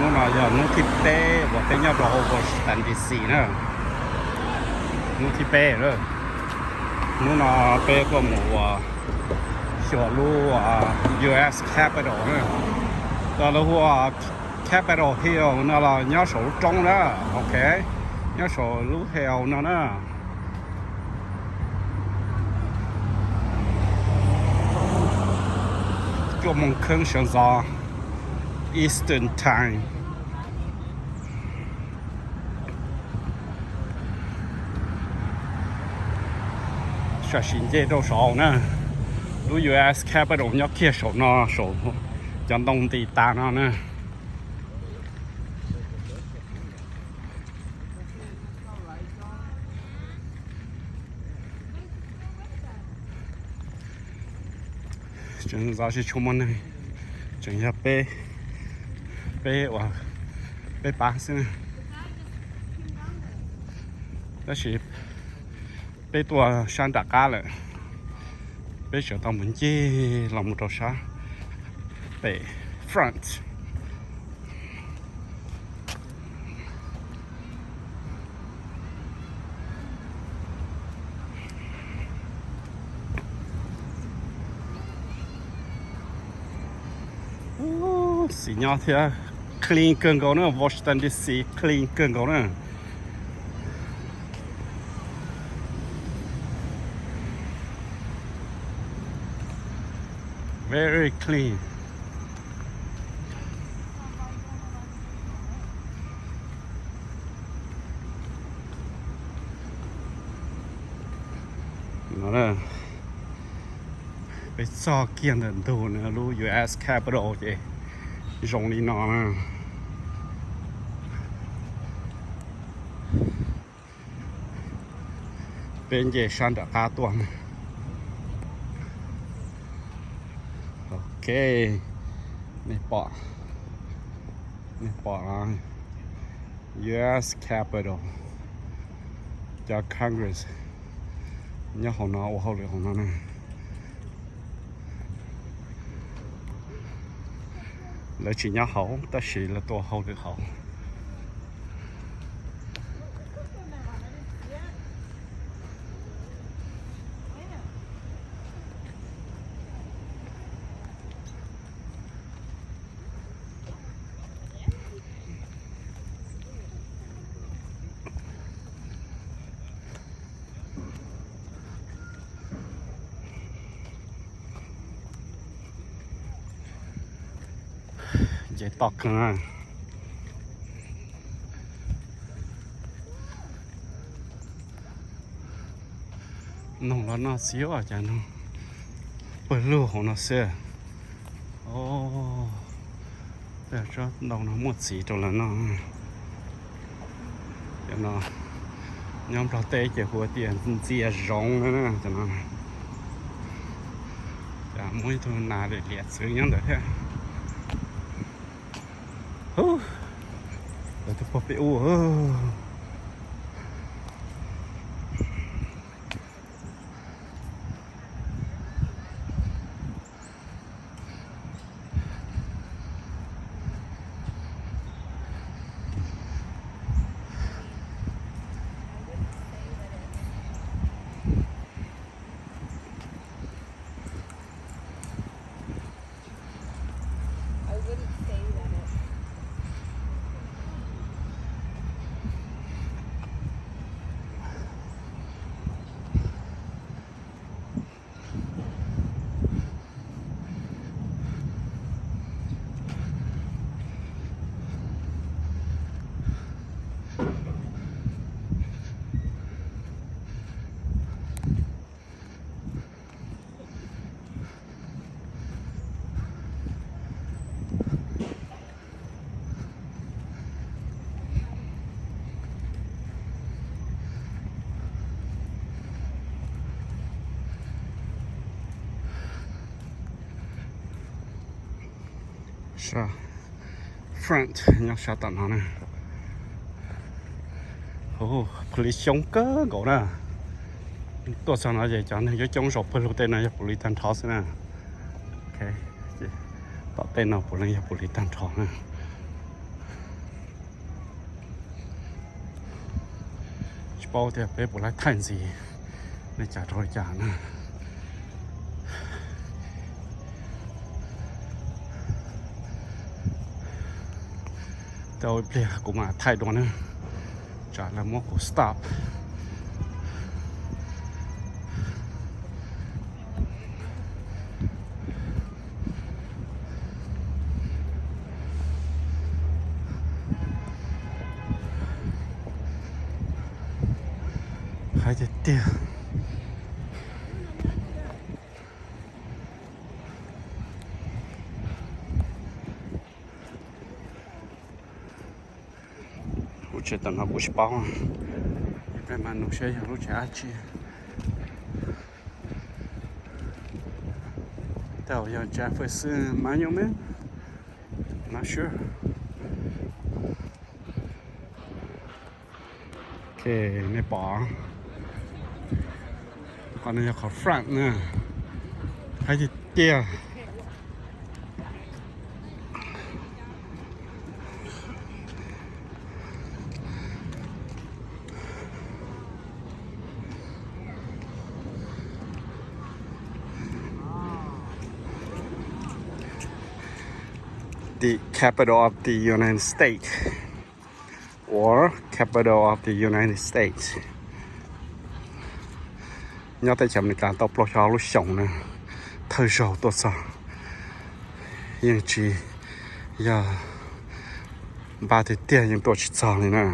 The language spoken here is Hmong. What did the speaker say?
Hnub no yog hnub thib peb uas peb nyob rau hauv Washington D C na. Hnub thib peb na. Hnub no peb kuj mus ua xyuas lub U S Capitol na. Tau lub hu ua Capitol Hill no los nyob saum lub roob na. Ok, nyob saum lub hill no na. Cuaj moos kheeb sawv ntxov Eastern Time. Sam sim nce rau saud na, lub U S Capitol nyob kiag saum no, saum cov ntoo nti tas no na. Tseem ntxov tsis tshua muaj neeg, tseem yog peb, peb uas peb pab xwb na. Tab sis peb tuaj sab nram qab lawm, peb tseem tau mus ncig los mus rau sab pem front. Xis nyob thiab, clean kawg nkaus na, Washington D C clean kawg nkaus na. Very clean. No na, peb txog kiag ntawm ntug na lub U S Capitol ces zoo li no na. Peb nce sab nram qab tuaj na. Ok, nej pom, nej pom U S Capitol, cov Congress nyob hauv no ua hauj lwm hauv no na. Lawv tsis nyob hauv tab sis lawv tua hauj lwm hauv. Ces tom kawg, noog los noj txiv, cas noog pawg lug hauv no xwb. Tsob ntoo no muaj txiv rau lawv noj. Cov no nyob Nplog teb ces hu tias ntxias zoov na cov no. Cas muaj ib tug nas liam liam txwv nyob ntawd thiab. Lawv twb pog peb ub. Front nyob sab tom no na. Hu, police xyoob kawg nkaus na. Tuaj txog no ces cov neeg coob coob zaum pawg lug tej no yog police tag nrho xwb na. Tom tej no puav leej yog police tag nrho na. Paub tias peb puas laib thaij ntxiv li cas rau li cas na. Tau ib pliag kuv mam thaij dua na, tsam lawv muab kuv stop. Haib tiag tiag. Lub tsev tam no kuv tsis paub, peb mam nug seb yog lub tsev dab tsi. Tej zaum yog tsev fwj xwb mas yog me, not sure. Ok, nej pom, qhov no yog qhov front na, haib tiag tiag. The capital of the United States, or capital of the United States. Nyob teb chaws Amelikas tau plaub caug ob lub xyoos na, thawj zaug tuaj txog, yeej tsis yog npaj tiag tiag yeej tuaj tsis txog li na.